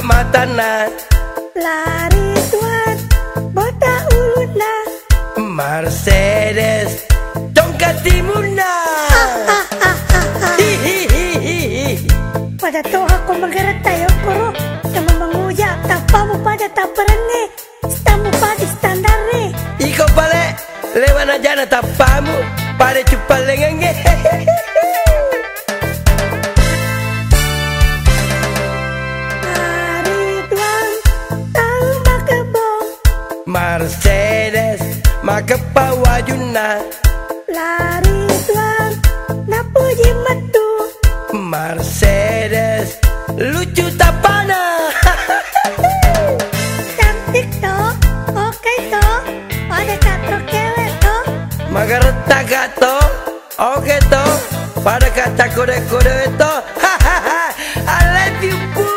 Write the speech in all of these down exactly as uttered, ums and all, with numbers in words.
matanna. Lari tuang, botak ulunna. Mercedes, tongkat timunna. Hihihihi. Pada toha ko magaretta yokkoro, sama manguja, tappamu pada tapparengnge. Stammu padi standarre. Iko pale, lewana jana tappamu, pada cuppallengengnge. Lari tuang, tau makebbong. Mercedes, makeppa wajunna. Lari tuang, napuji mettu. Mercedes, lucu tapana. Cantik to, oke to, pada katro kewe to. Magaretta ka to, oke to, pada kata kode-kode to. I love you, Pul.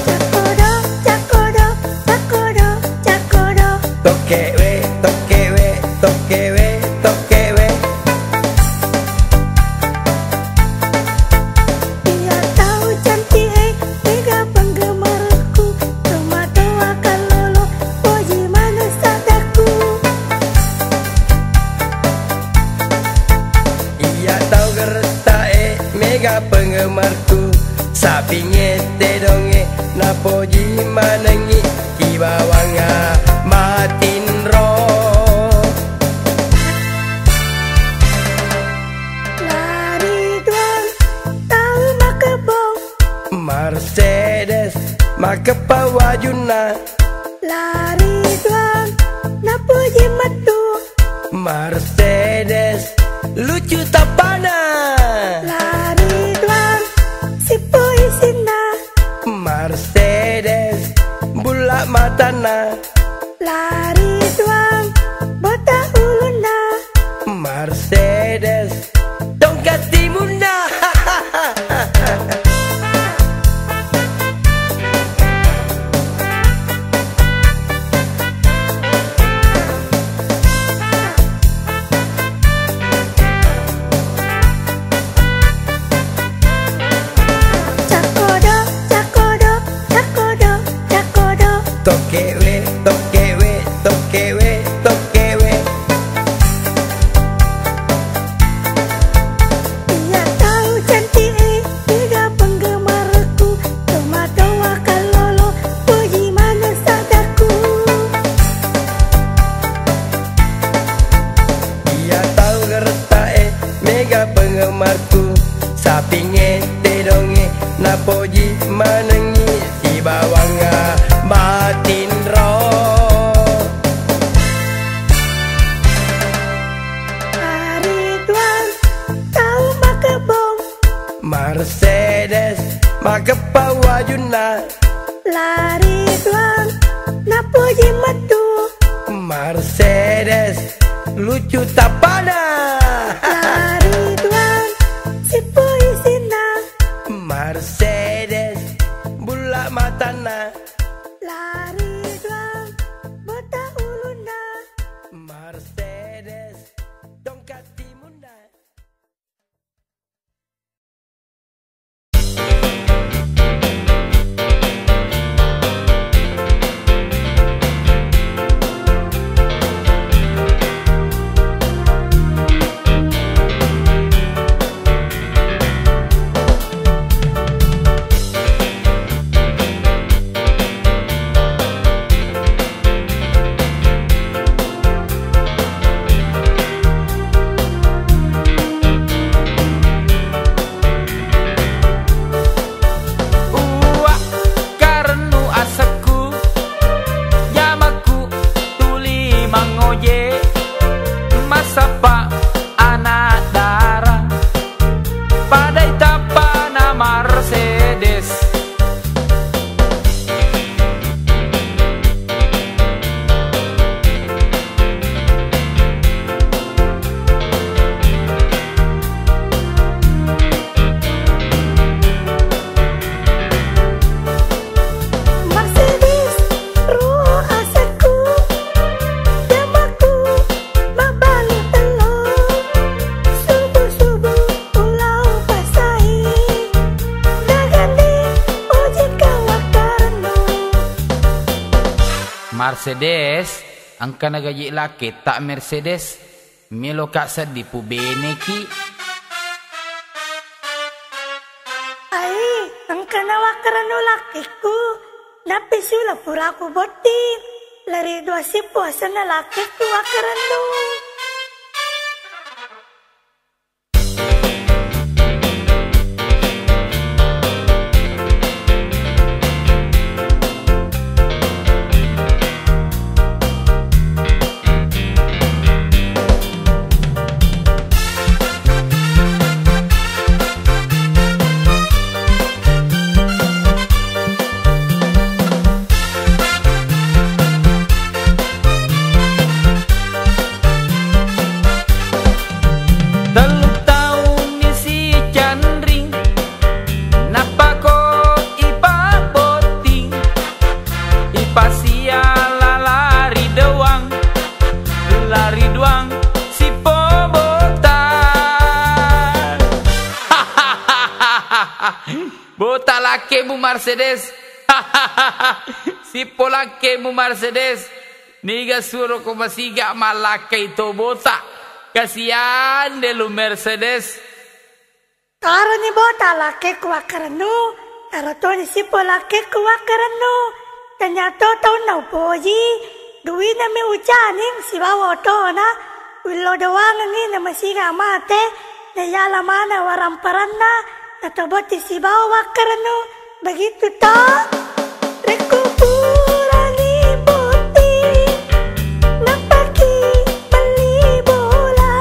Cakkodo, cakkodo, cakkodo, cakkodo. Tokkewe, tokkewe, tokkewe, tokkewe. Iya tau cantik e, mega penggemarku. Tomatoa kallolo, poji maneng saddaku. Iya tau geretta e, mega penggemarku. Sapinge tedongnge, napoji manengngi. Ki bawang matinro. Lari tuang, tau makebbong. Mercedes, makeppa wajunna. Lari tuang, napuji mettu. Mercedes, lucu tapana. Lari tuang, sippo isinna. Mercedes, bulla matanna. Lari tuang, botak ulunna. Mercedes, tongkat timunna. Cakkodo, cakkodo, cakkodo, cakkodo. Tokkewe, tokkewe, tokkewe, tokkewe. Iya tau cantik e, mega penggemarku. Tomatoa kallolo, poji maneng saddaku. Iya tau geretta e, mega penggemarku. Sapinge tedongnge, napoji manengngi. Ki bawang matinro. Lari tuang, tau makebbong. Mercedes, makeppa wajunna. Lari tuang, napuji mettu. Mercedes, lucu tapana. Lari tuang, sippo isinna. Mercedes, bulla matanna. Lari tuang, botak ulunna. Mercedes, tongkat timunna. Mercedes, engka nagaji lakketta Mercedes. Meloka seddi pubeneki. Ai, engka nawakkarennu lakkekku. Nappi sula puraku botting. Lari dua sippo asenna lakkekku wakkarennu. Tellu taunni si Canring, nappako ipabbotting, ipasiala lari doang, lari doang, sippo bota. Bota lakkemu Mercedes. Sippo lakkemu Mercedes. Niga suroko masiga mallakkai to bota. Kasian de lu Mercedes. Taroni bota lakkekku wakkarennu. Taro toni sippo lakkekku wakkarennu. Tenyato taunna upoji. Duinami ucaning sibawa otona. Willo doangengngi namasiga mate. Nayala mana waramparanna. Nato botting sibawa wakkarennu. Begitu to. Rekko purani botting, nappaki melli bola.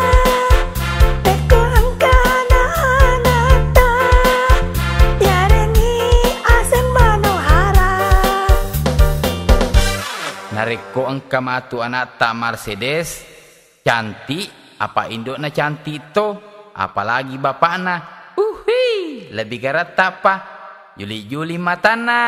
Rekko engkana anatta, yareni aseng manohara. Narekko engka matu anatta Mercedes, cantik, apa indokna cantik to, apalagi bapakna. Uhi, lebih garatta pa. Juli-juli matanna.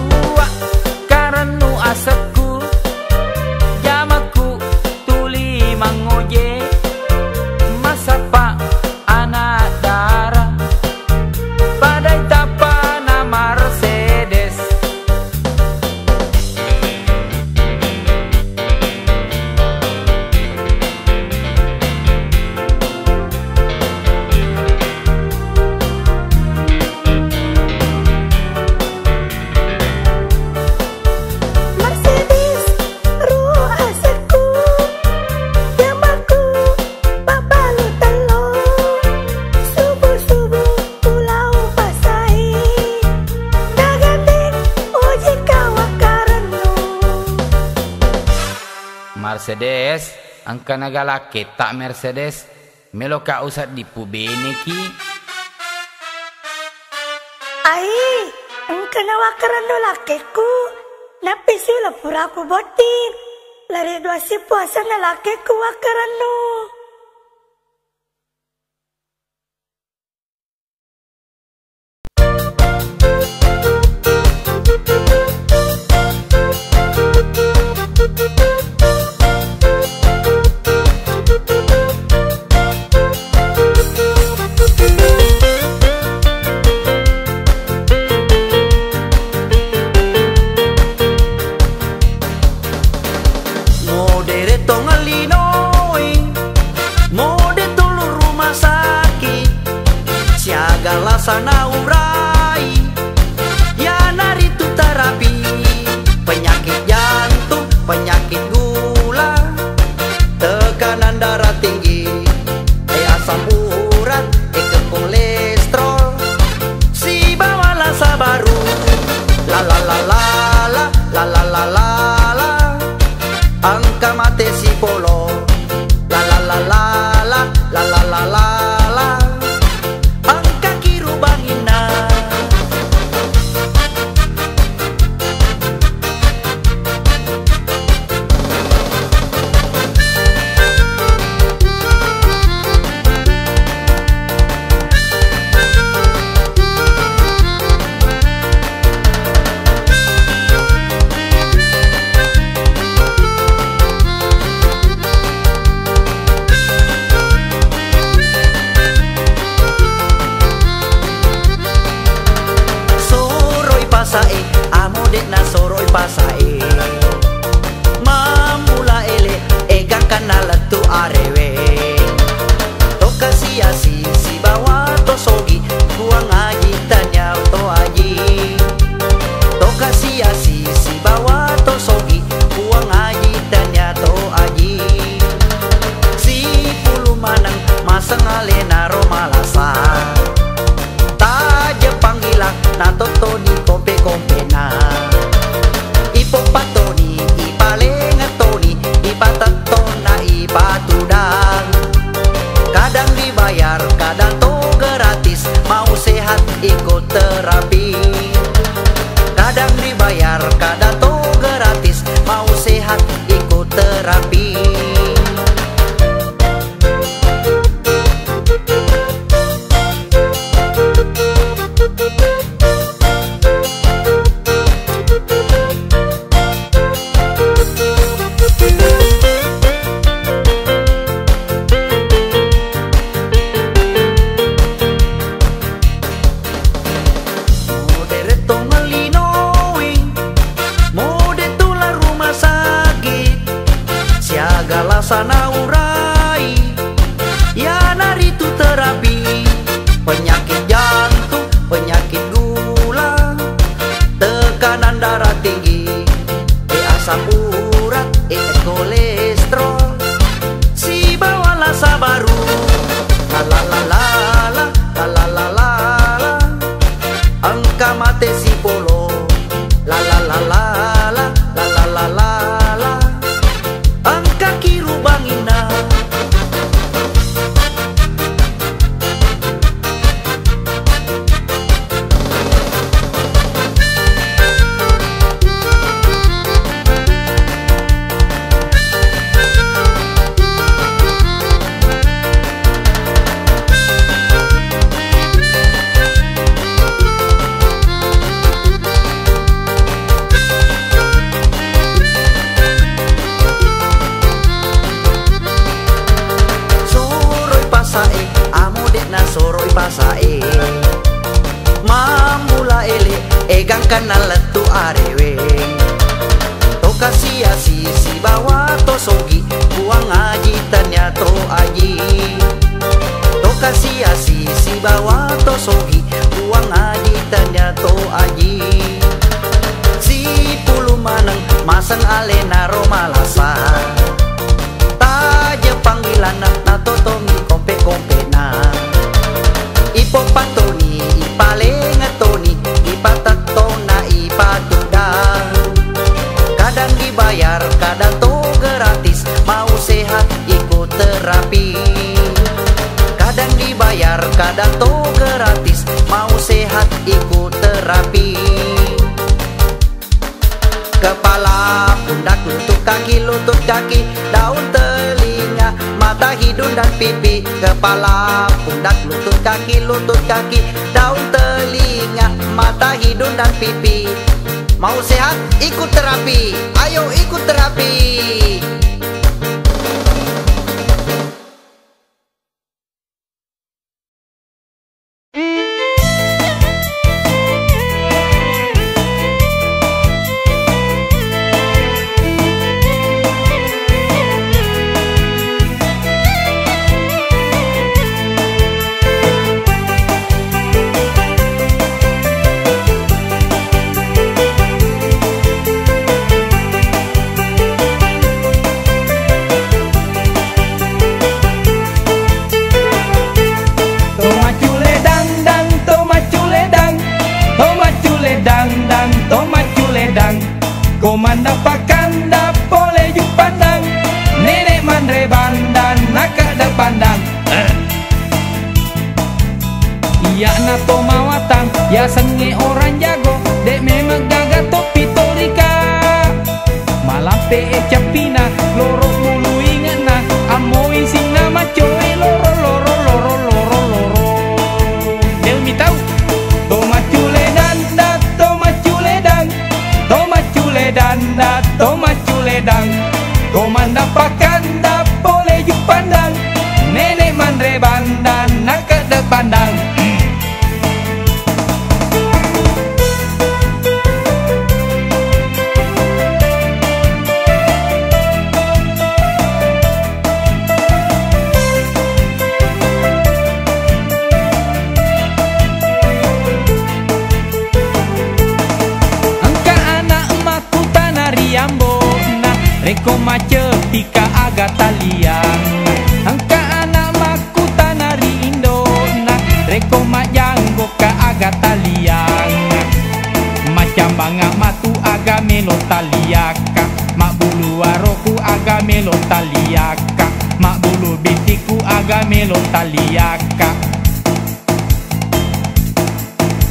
Uwa, karennu asekku, jamakku tuli mangoje, massappa anak dara, padai tappana Mercedes. Mercedes, ru asekku, jamakku, pabbalu tello, subuh-subuh pulau pasai, nagandeng ojek kawakkarennu. Mercedes, engka nagalakketta Mercedes. Meloka usedding pubeneki. Ai, engka nawakkarennu lakkekku, nappi sula puraku botting. Lari dua sippo asenna lakkekku wakkarennu. Modere tongellinoi, mode tulu rumah sakit, siaga lasa naurai, iyanaritu terapi, penyakit jantung, penyakit gula, tekanan darah tinggi, eh, asam urat, eh, kolesterol, sibawa lasa baru. La la la la la, la la la la la. Engka mate sipolo. La la la la la, la la la la la. Engka kirubanginna. pasae. Mammula ele, e gangkanna lettu arewe. Tokka siasi sibawa to sogi, Puang Aji tania to aji. Tokka siasi sibawa to sogi, Puang Aji tania to aji. Sipulu maneng maseng alena ro malasa. Tajeng panggilang natottoni kompe-kompena. Ipoppattoni, ipalengettoni, ipatettonna ipatudang. Kadang dibayar, kadang to gratis, mau sehat ikut terapi. Kadang dibayar, kadang to gratis, mau sehat ikut terapi. Modere tongeng linoe, mode tula rumah sakit, siaga lasa naurai, iyanaritu terapi, penyakit jantung, penyakit gula, tekanan darah tinggi, e asam urat, e kolesterol, sibawa lasa baru. La la la la la, la la la la la. Engka mate sipolo. La la la la la, la la la la la. Engka kirubanginna. Soroi pasae, amo de'na soroi pasae. Mammula ele, e gangkanna lettu areweng. Tokka siasi sibawa to sogi, Puang Aji tania to aji. Tokka siasi sibawa to sogi, Puang Aji tania to aji. Sipulu maneng maseng alena ro malasa. Tajeng panggilanna natotongi kompe-kompena. Ipoppattoni, ipalengettoni, ipatettonna ipatudang. Kadang dibayar, kadang to gratis, mau sehat ikut terapi. Kadang dibayar, kadang to gratis, mau sehat ikut terapi. Kepala, pundak, lutut, kaki, lutut, kaki, daun telinga, mata, hidung, dan pipi. Kepala, pundak, lutut, kaki, lutut, kaki, daun telinga, mata, hidung, dan pipi. Mau sehat? Ikut terapi. Ayo ikut terapi. To maccule dandang, to maccule dang, to maccule dandang, to maccule dang. Komanda pakanda pole Juppandang, nenek manre bandang, nakkedde pandang. Iya'na to mawatang, yasengnge orang jago, de' memeng gaga toppi torika. Malampe e cappina, loro bulu inge'na, ammoi sinna maccoe loro, loro, loro, loro, loro. De'mi tau. To maccule danda, to maccule dang, to maccule danda, to maccule dang. Komanda pakanda pole Juppandang, nenek manre bandang, nakkedde pandang. Rekko maceppika aga taliang, engka ana' makkutana ri indo'na, rekko majjanggokka aga taliang. Maccambanga matu aga melo taliakka, mabbulu waroku aga melo taliakka, mabbulu bittiku aga melo taliakka.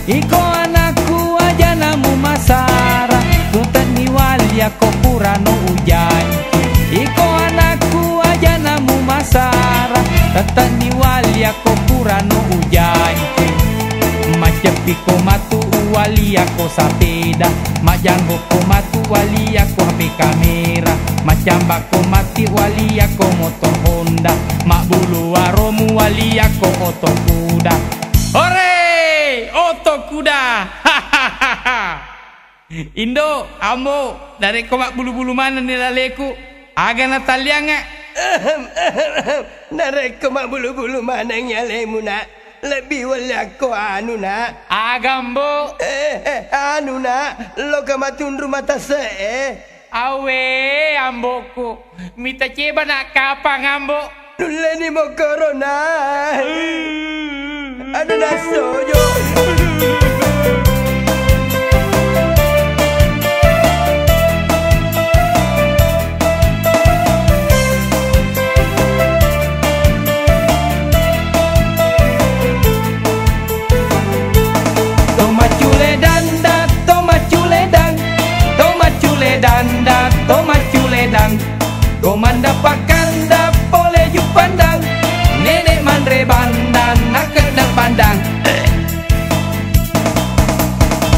Iko anakku, ajana mumasara, tutetni wali akko purano ujanci. Iko anakku, ajana mumasara, tutetni wali akko purano ujanci. Maceppiko matu wali akko sapeda, majjanggokko matu wali akko H P kamera, maccambakko matu wali akko motor Honda, mabbulu waromu wali akko oto kuda. Ore! Oto kuda! Indo, ambo, narekko mabbulu-bulu manenni laleku, aga natallianga? Ehem, ehem, ehem. Narekko mabbulu-bulu manenni alemu, Nak, lebbi wali akko anu, Nak. Aga, Ambo? Eh, eh, anu, Nak, loka matunru mata se, eh. Awe, Ambokku, mita ceba na kapang, Ambo. Nulleni mo corona. Anu nasojo. To maccule danda, to maccule dang, to maccule danda, to maccule dang. Komanda pakanda pole Juppandang, nenek manre bandang, nakkedda bandang.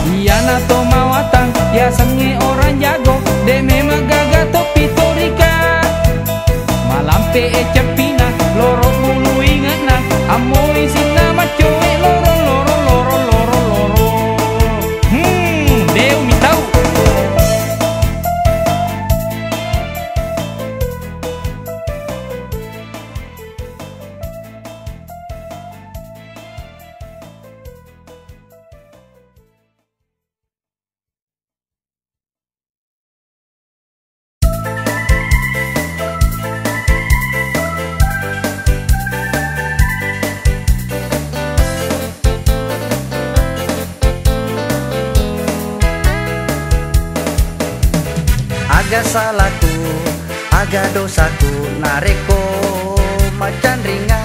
Iyana to mawatang, yasengnge orang jago, de memang gaga to pitorika. Malampe e ceppina, loro bulu ingetna, ammoi sinna maccoe loro, loro, loro, loro, loro. Hmm, deu mitau. Aga salaku, aga dosaku, narekko macanringa.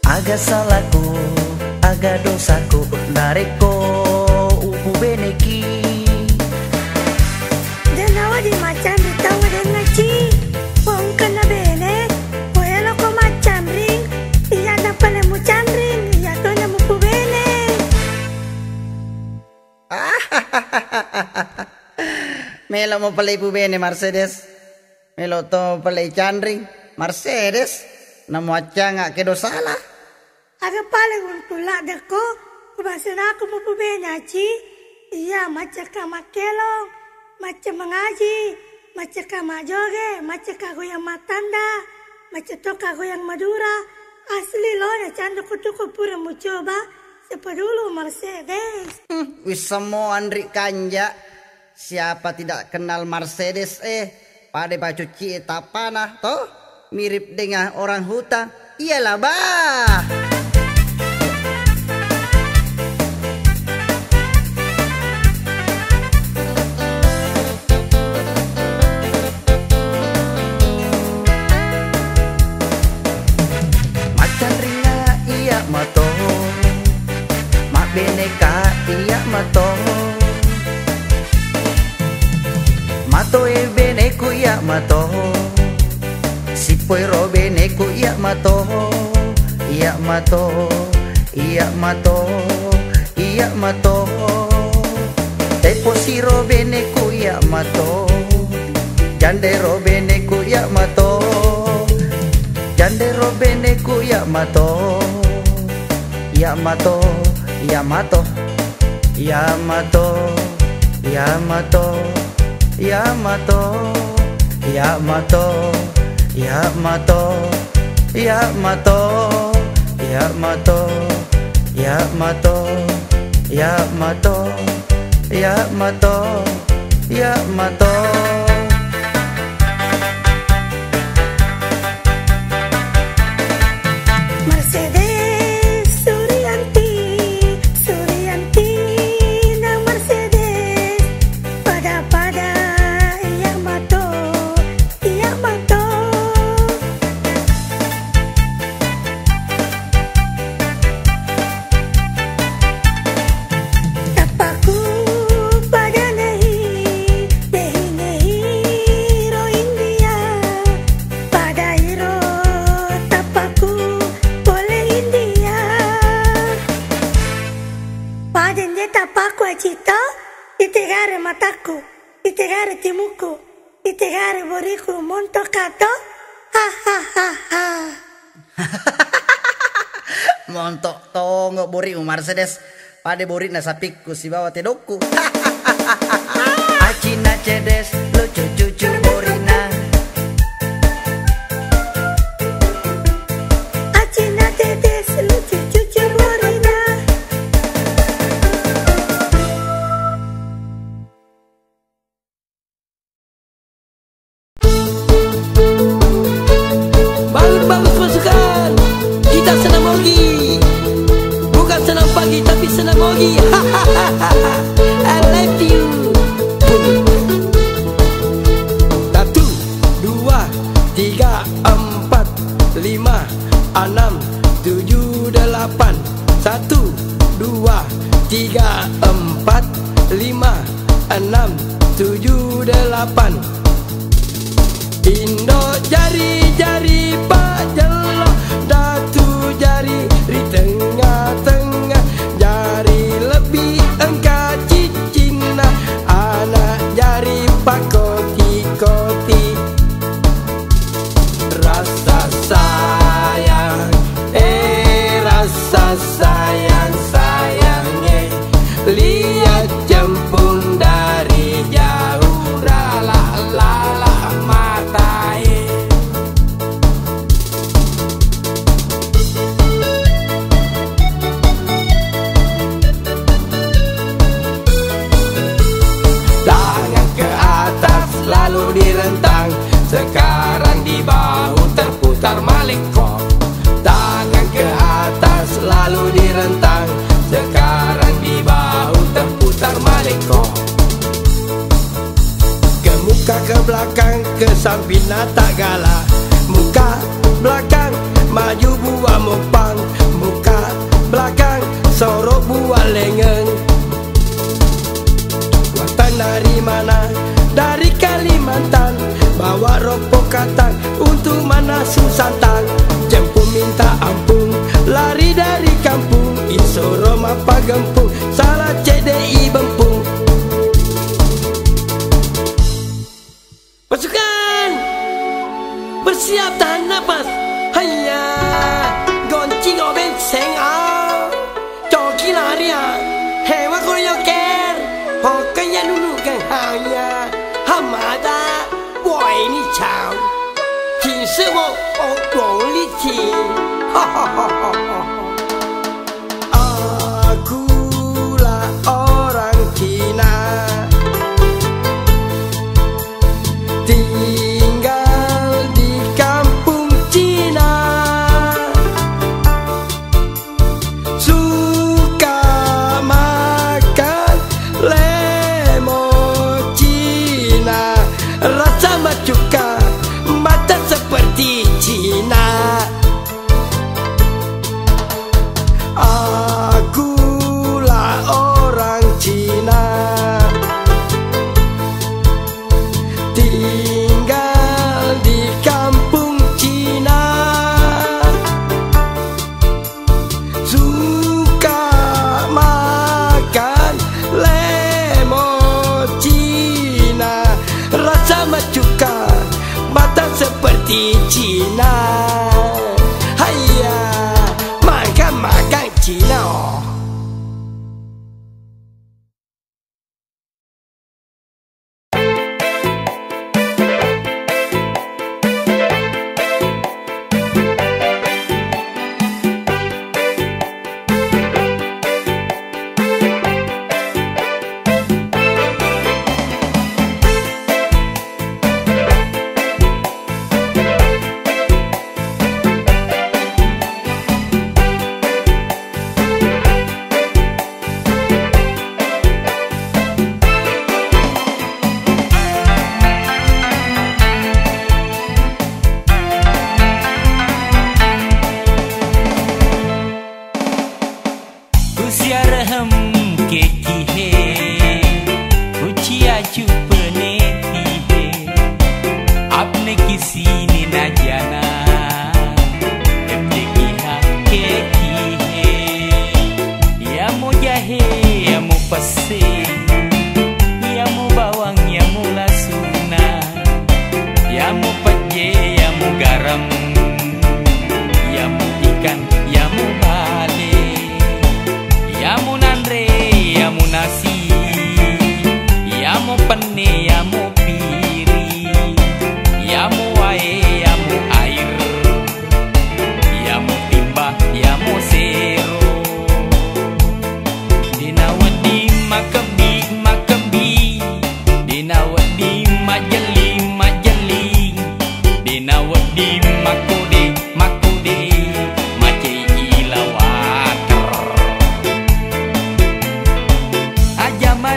Aga salaku, aga dosaku, narekko upubeneki. Janawa di macanri tau denna ci, ko engkana bene, ko eloko macanring, iya napale mucanring, iya tona mupubene. Melo mo pale ipubene, Mercedes. Melo to pale icanring, Mercedes. Namo accanga kedo sala. Aga paling untung laddekko, kubasenaku mupubene aci. Iya, maccekka makkelong, macca mangaji, maccekka majjoge, maccekka goyang mattanda, macca tokka goyang Madura. Asli lo, na candu kutuku pura mucoba, siapa dulu Mercedes. Hmm, wissemmo anri kanja. Siapa tidak kenal Mercedes, eh? Pada pacucci e tapana, toh? Mirip dengan orang hutan. Iyalah, bah. Macanringa iya mato, mabbeneka iya mato. Matoe beneku iya mato, sippoi ro beneku iya mato, iya mato, iya mato, iya mato. Teposiro beneku iya mato, jandero beneku iya mato, jandero beneku iya mato. Iya mato, iya mato, iya mato, iya mato, iya mato, iya mato, iya mato, iya mato, iya mato, iya mato, iya mato, iya mato, Iya mato. Mercedes Suryanti, Suryanti na Mercedes, pada-pada iya mato. Iya mato. Tappaku pada nehi, nehi-nehi ro India. Pada iro tappaku pole India. Pada nje tappaku acito, itegare mataku. Itegare timuku, itegare boriku montok kato, hahaha. Montok tongo borimu Mercedes, pada borina sapikku sibawa tedokku. Acina cedes, lucu cucu borina. Acina cedes, lucu cucu borina. Bagus, bagus pasukan. Kita senang mogi. Bukan senang pagi, tapi senang mogi. I love you. Satu, dua, tiga, empat, lima, enam, tujuh, delapan. Satu, dua, tiga, empat, lima, enam, tujuh, delapan. Indo jari-jari pajjello, datu jari ri tengnga-tengnga, jari lebbi engka ciccinna, ana jari pakoti-koti. Rasa sayang, eh, rasa sayang, sayang, eh. Lihat cempung dari jauh, rala-lala mata, eh. Tangan ke atas lalu direntang, sekarang di bahu terputar malekko. Tangan ke atas lalu direntang, sekarang di bahu terputar malekko. Ke muka, ke belakang, ke samping, na tak galak. Muka, belakang, maju buat mopang. Muka, belakang, soro buat lengeng. Buatan dari mana? Dari Kalimantan. Bawa roppo katang untuk manasu santang. Cempung minta ampung, lari dari kampung. Isoro mappagempung, salah cedde i bempung. Pasukan! Bersiap tahan napas. Hayya! Gonci obeng seng a. Coki lari a. Hewa koyo ker. Hokkaiya nunu keng haya. Hamada. Woi ni chao. Cin se wo o dong li cin. Akulah orang Cina, tinggal di kampung Cina, suka makan lemo Cina, rasa macuka, mata seperti Cina. Akulah orang Cina, tinggal di kampung Cina, suka makan lemo Cina, rasa macuka, mata seperti Cina. Hayya, makan-makan Cina, oh.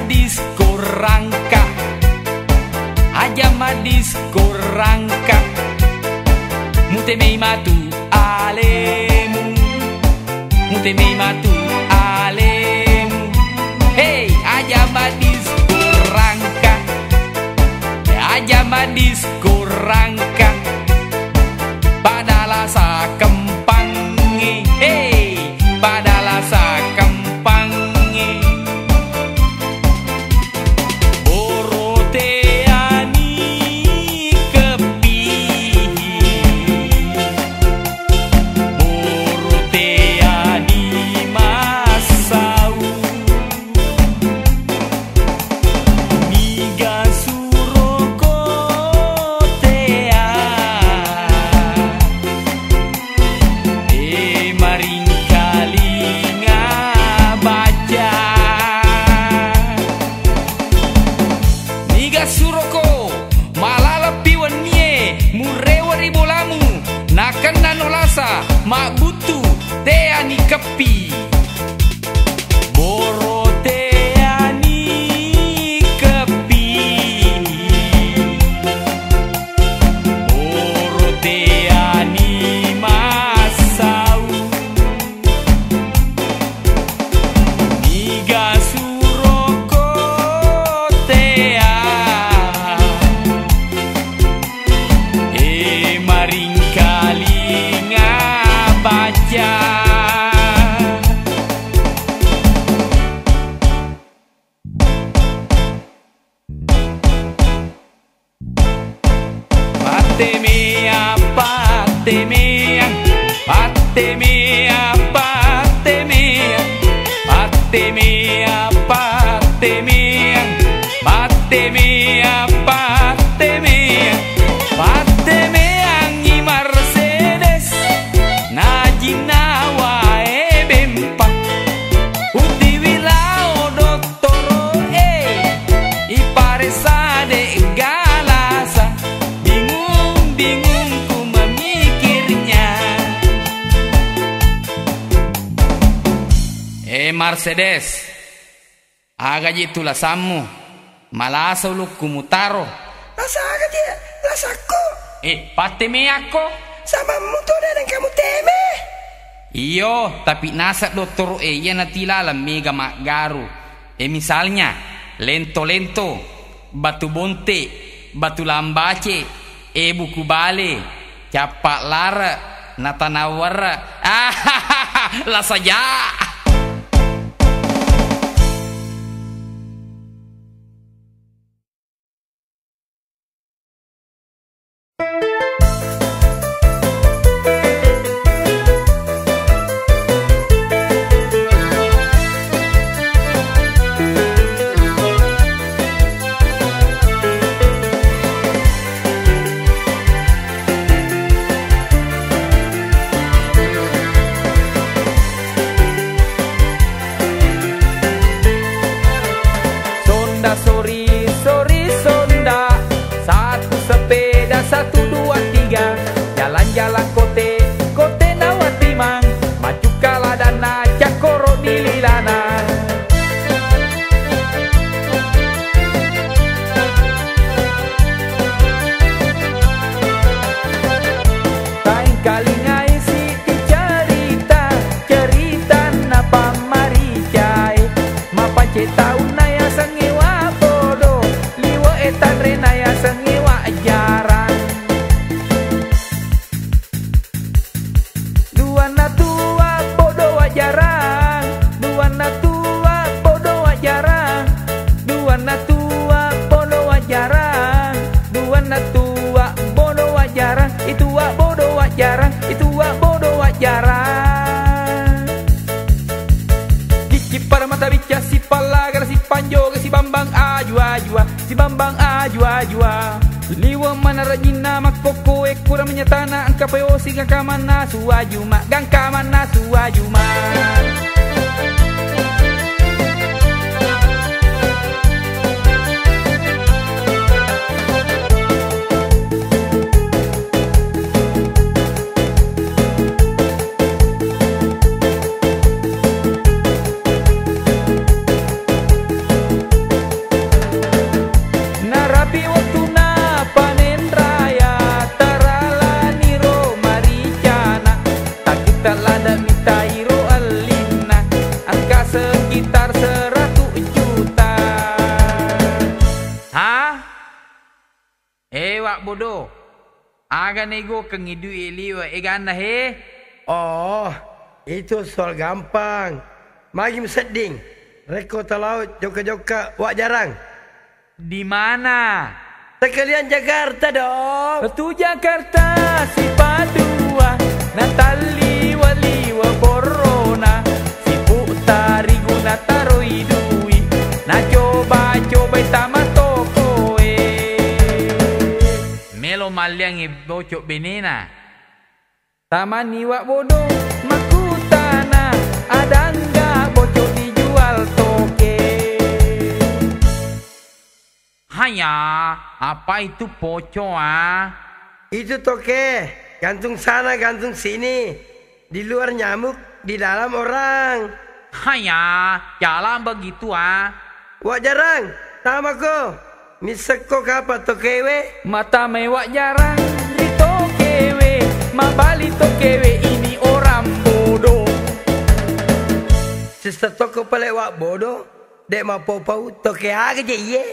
Disko rangka, aja maddisko rangka, mutemei matu alemu, mutemei matu alemu. Hei, aja maddisko rangka, aja maddisko rangka, pada lasa kempangnge. Hei, pada lasa kempangnge. Boro teani keppi, boro teani massau. Niga suroko tea, e maringkalinga baca. Niga suroko, malaleppi wennie, mureweri bolamu, nakennano lasa, mabbuttu, teani keppi. Boro teani keppi, boro teani massau. Niga suroko tea, e maringkalinga baca. Pattemea, pattemea, pattemea, pattemea, pattemea, pattemea, pattemea, pattemea, pattemeangngi Mercedes, najinnawae bempa, utiwi lao dottoro'e, iparessa de'ga lasa, bingung-bingungku memikirnya. Eh, Mercedes, agaji tu lasammu? Malasa ulukku mutaro. Lasa aga, Tia? Lasakko. Eh, pattemeakko. Samammu tu de' nengka muteme. Iyo, tapi naseng dottoro'e, iyana tilaleng mega maggaru. Eh, misalnya, lento-lento, batu bonte, batu lambace, eh, buku bale, cappa lare, natanawwere. Lasa ja. Sonda sori, sori sonda, satu sepeda, satu dua tiga, jalan-jalan kote, kote nawattimang, macukka ladanna, cakkoro dililana. Taengkalingai siti carita, caritanna pammaricae. Mapance taunna yasengnge wa bodo, liwe'e tanrena yasengnge wa jarang. Duanna tua bodo wa jarang, duanna tua bodo wa jarang, duanna tua bodo wa jarang, duanna tua bodo wa jarang, itu wa bodo wa jarang, itu wa bodo wa jarang. Ciccippara mata bicca, sippallagara, sippanjoge, sibambang aju-ajua, sibambang aju-ajua. Liwe' manarejinna makkokkoe, kura menyatana engka peosi gangka mannasu aju, ma gangka mannasu aju, ma. Pak Bodo. Aga nego kengngi dui e liwe' eganna he? Oh, itu soal gampang. Magi musedding, rekko talao jokka-jokka Wak Jarang. Di mana? Sekalian Jakarta dong. Tu Jakarta sipadua, natalliwa-liwa borrona, sipu' tarigu nataroi dui, nacoba-cobai tama tokoe. Melo malliangngi boco' benena. Tamani Wak Bodo makkutana, adangga boco' dijual toke. Haya, apa itu poco, ah? Itu toke, gantung sana, gantung sini. Di luar nyamuk, di dalam orang. Haya, jalan begitu, ah. Wak Jarang, tamako. Missekko kapa tokewe? Matamai Wak Jarang ri tokewe, mabali tokewe ini orang bodoh. Sessa tokko pale Wak Bodo, de' mapau-pau toke aga je iye.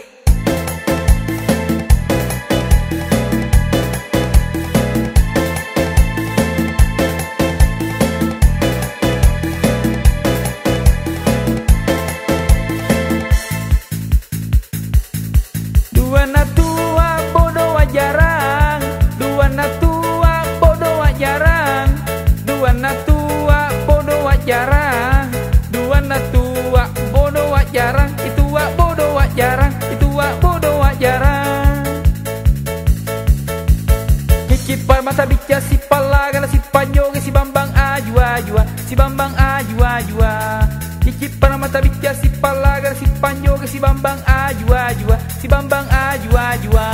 Dua natua bodo wajarang, dua natua bodo wajarang, dua natua bodo wajarang, dua natua bodo wajarang, itu wa bodo wajarang, itu wa bodo wajarang. Kiki parmata bicca sipallaga na sipanjoge sibambang ajua-jua. Sibambang ajua-jua. Cicippa mata bicca sipallaga sipanjoge sibambang ajua-jua. Sibambang ajua-jua.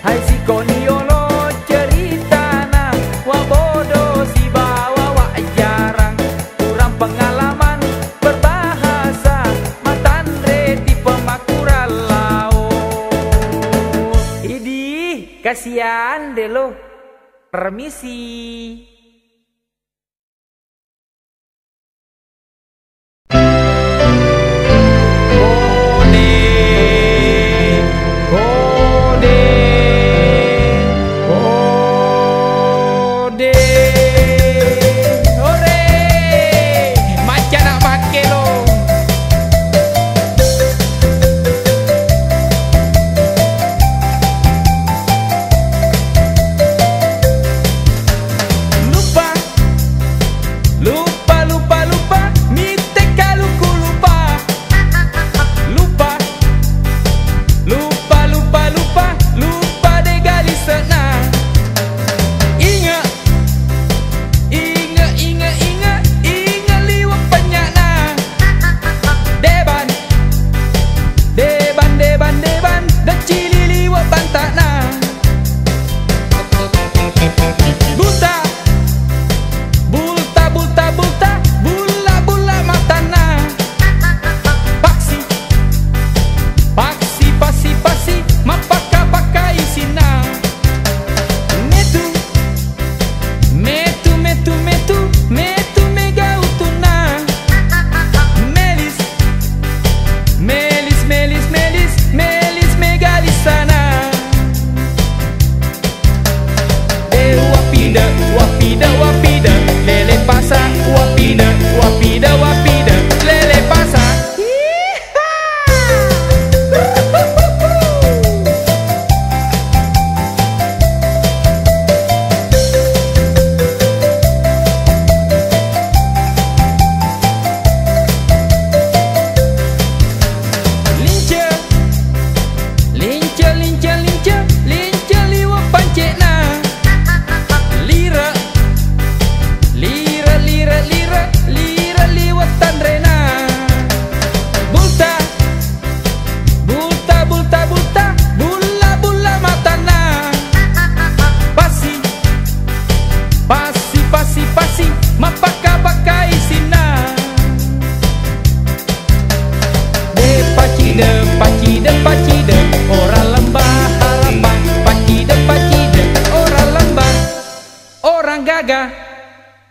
Hai sikoni yolo ceritana, wa bodo sibawa wa jarang, kurang pengalaman berbahasa, matanre tipe makurang lao. Idi, kasihan deh lo. Permisi. Kode, kode, kode. Ore, macca na makkelo.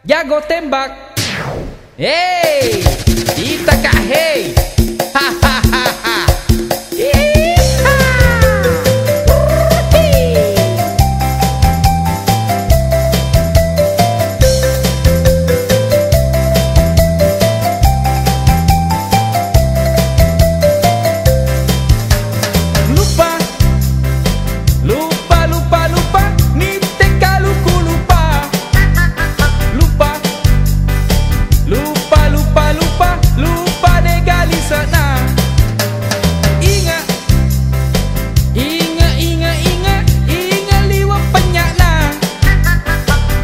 Jago tembak. Hei, kita kak hei. Hahaha. Iha. Lupa, lupa, lupa, lupa, nitte kaluku lupa. Lupa, lupa, lupa, lupa, lupa dega lise'na. Inge', inge', inge', inge', inge' liwe' penyakna.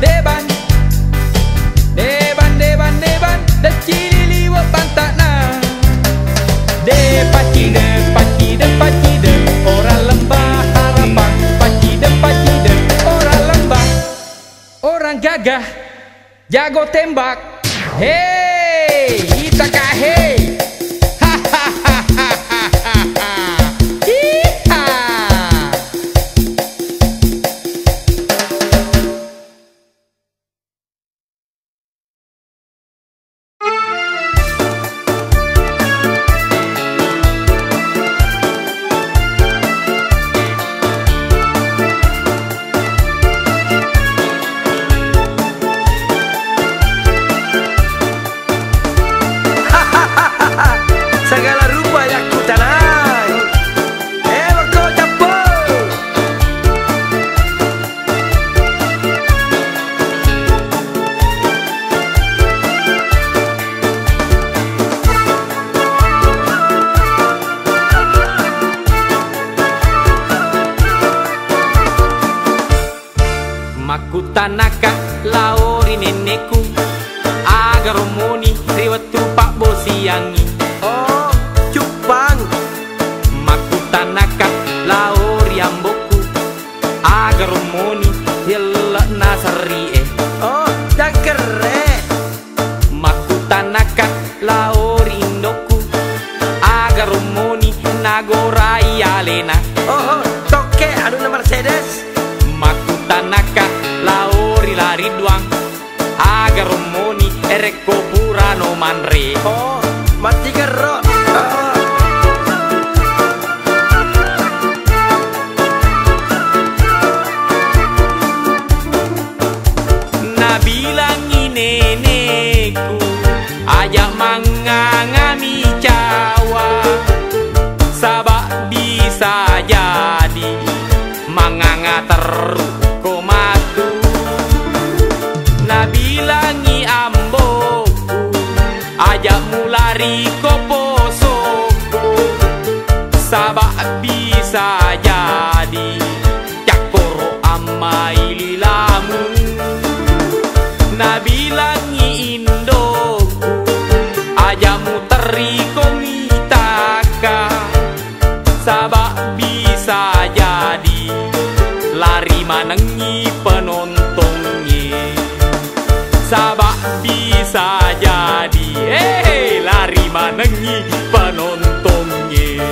Deban, deban, deban, deban, decili liwe' pantakna. De pacide, pacide, pacide, orang lembah harapan. Pacide, pacide, orang lembah, orang gagah, jago tembak. Hei, itaka hei. Hahaha. Iha. Segala rupa yakkutanai. Elokko cappu. Makkutanaka lao ri nenneku, aga rommoni ri wettu pabbosiangngi. Oh, cuppang. Makkutanaka lao ri ambokku, aga rommoni ri elle'na serri'e. Oh, cangkerre. Makkutanaka lao ri indokku, aga rommoni nagorai alena. Oho, tokke anunna Mercedes. Makkutanaka lao ri lari duang, aga rommoni rekko purano manre. Oh, matti gerro. Oh. Nabilangngi nenekku, aja mangngangami cawa, saba bisa jadi manganga terru ko matu. Nabilangngi ambokku, aja mulari ko posokku, saba bisa jadi cakkoro ammai lilamu. Nabilangngi indokku, aja muterri ko mitaka, saba bisa jadi lari manengngi penontongnge. Saba bisa jadi, eh, lari manengngi penontongnge.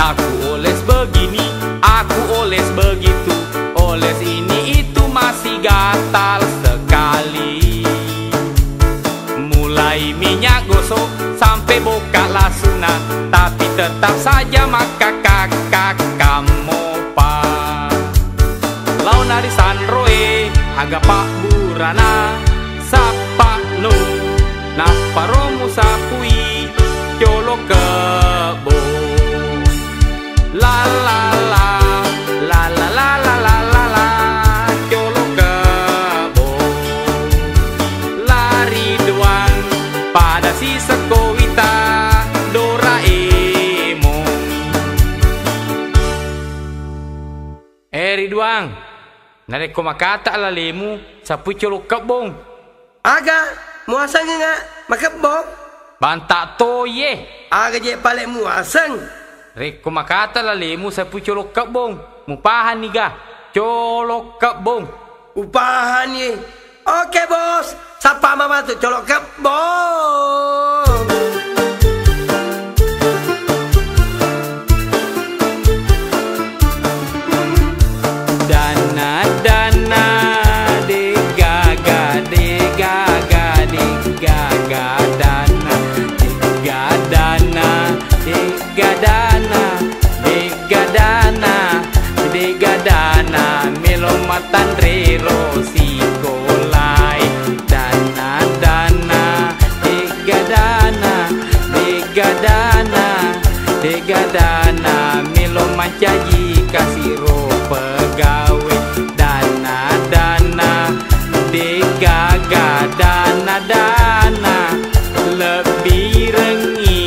Aku oles begini, aku oles begitu, oles ini itu masih gatal sekali. Mulai minyak gosok sampai boka lasuna, tapi tetap saja makkakakka kammopa. Laona ri sanroe, aga pabburana, sappa'nu, napparo musapui, colo kebbo. La la la, la la la, colo kebbo. Lari duang, pada sisekko wita, Doraemon. Eh, Ridwang, narekko makata lalemu, sapui colo kebbong. Aga, muasengnga makebbong? Banta toye. Aga je pale muaseng? Rekko makata lalemu sapui colo kebbong, mupahanni ga? Colo kebbong. Upahanni. Colo' Kebbo. Dana, dana, degaga, degaga, degaga, dana, degaga, dana, degaga, dana, degaga, dana, degaga, dana, melo matanre ro sikolae. Dana, dana, degaga, dana, degaga, dana, degaga, dana, melo mancaji kasi ro pegawe. Dana, dana, degaga, dana, dana, lebbirengngi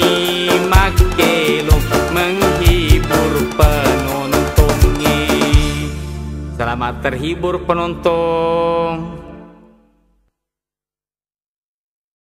makkelo menghibur penontongnge. Selamat terhibur penonton.